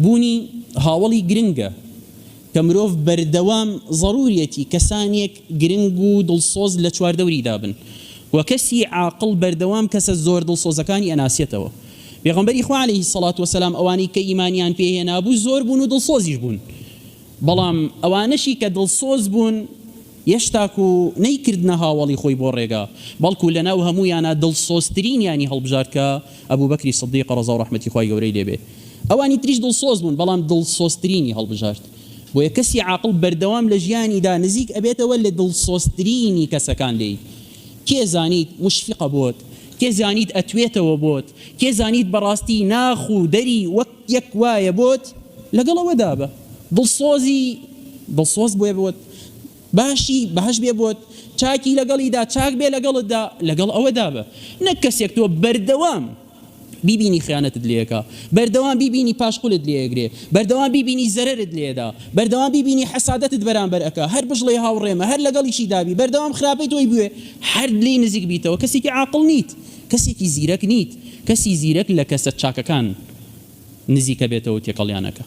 بوونی هاوەڵی گرنگە کە مرۆڤ بەردەوام زەروریەتی کەسانێک گرنگ و دڵسۆز لە چواردەوریدا بن و کەسی عاقڵ بەردەوام کەسە زۆر دڵسۆزەکانی ئەناسێتەوە. پێغەمبەری خوا علیە الصلوە والسلام ئەوانەی کە ئیمانیان پێ هێنابوو زۆر بوون و دڵسۆزیش بوون بەڵام ئەوانەشی کە دڵسۆز بوون یەشتاکو نەیکردنە هاوەڵی خۆی بۆ ڕێگا بەڵکو لەناو هەموویانا دڵسۆزترینیانی هەڵبژارد کە ئەبوبەکری صدیق ڕەزاو ڕەحمەتی خوای گەورەی لێ بێ ئەوانی تریش دڵسۆز بوون بەڵام دڵسۆزترینی هەڵبژارد بۆیە کەسی عاقڵ بەردەوام لە ژیانیدا نزیک ئەبێتەوە لە دڵسۆزترینی کەسەکان لێی کێ زانیت موشفیقە بۆت کێ زانیت ئەتوێتەوە بۆت کێ زانیت بەڕاستی ناخ و دەری وەک یەک وایە بۆت لەگەڵ ئەوەدا بە دڵسۆزی دڵسۆز بێ بۆت باشی باش بێ بۆت چاکی لەگەڵیدا چاک بێ لەگەڵتدا لەگەڵ ئەوەدا بە نەک کەسێک تۆ بەردەوام بیبینی خیانەتت لێ ئەکا بەردەوام بیبینی پاشقولت لێ ئەگرێ بەردەوام بیبینی زەرەرت لێ ئەدا بەردەوام بیبینی حەسادەتت بەرامبەر ئەکا هەر بشڵێی هاوڕێمە هەر لەگەڵیشی دابی بەردەوام خراپەی تۆی بوێ هەر لێی نزیک بیتەوە کەسێکی عاقڵ نیت کەسێکی زیرەک نیت کەسی زیرەک لە کەسە چاکەکان نزیکە بێتەوە و تێکەڵیان ئەکا.